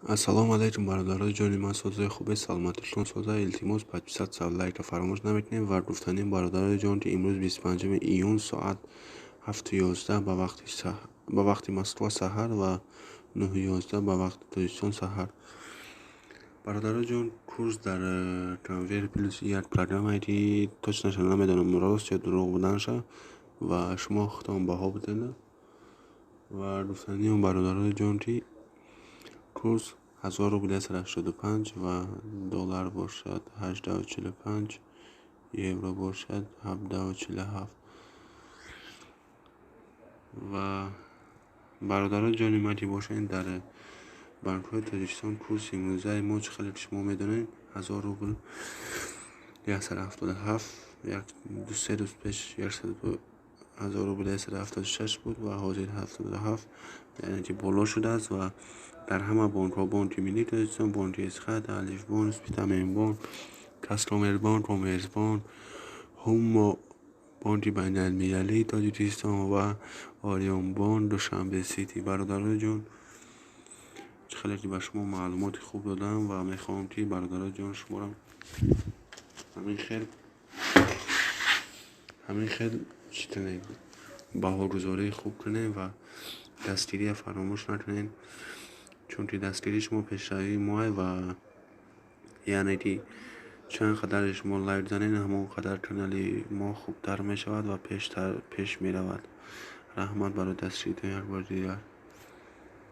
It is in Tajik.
Ассалому алайкум, бародарони ҷони ман, созаи хубе, саломатишон соза. Илтимос, подписаться, лайка фаромӯш намекунем. Ва гуфтанем, бародарони ҷон, ки имрӯз 25 июн соат 7:11 ба вақти Москва саҳар ва 9:11 ба вақти Тоҷикистон саҳар. Бародарони ҷон, курс дар Конвейер Плюс як программае, ки точно ша намедонам, рост ё дурӯғ буданаша, ва шумо худтон баҳо бидед. Ва гуфтаниам, бародарони ҷон, ки курс 1000 рубл 185 ва доллар бошад 18,45, евро бошад 17,47. Ва бародарони ҷони ман, ки бошед, дар банкҳои Тоҷикистон курси имрӯзаи мо, чӣ хеле ки шумо медонед, 1000 рубл 177, як ду-се рӯз пеш 1000 рубл 176 буд ва ҳозир 77, яъне ки боло шудааст. Ва дар ҳама бонкҳо: Бонки Миллии Тоҷикистон, Бонки Эсхат, Алифбонк, Спитаменбонк, Казкоммербонк, Коммерсбонк, Ҳумо, Бонки Байналмилалии Тоҷикистон ва Ориёнбонк, Душанбе Сити. Бародарони ҷон, чӣ хеле ки ба шумо маълумоти хуб додам ва мехоҳам, ки, бародарони ҷон, шуморо ҳамин хел чӣ кунед, баҳогузории хуб кунем ва дастгирия фаромӯш накунед, чунки дастгирии шумо пешравии моа. Ва яъне ки чанд қадаре шумо лайк занед, ҳамон қадар канали мо хубтар мешавад ва пеш меравад. Раҳмат барои дастгиритон як бори дигар.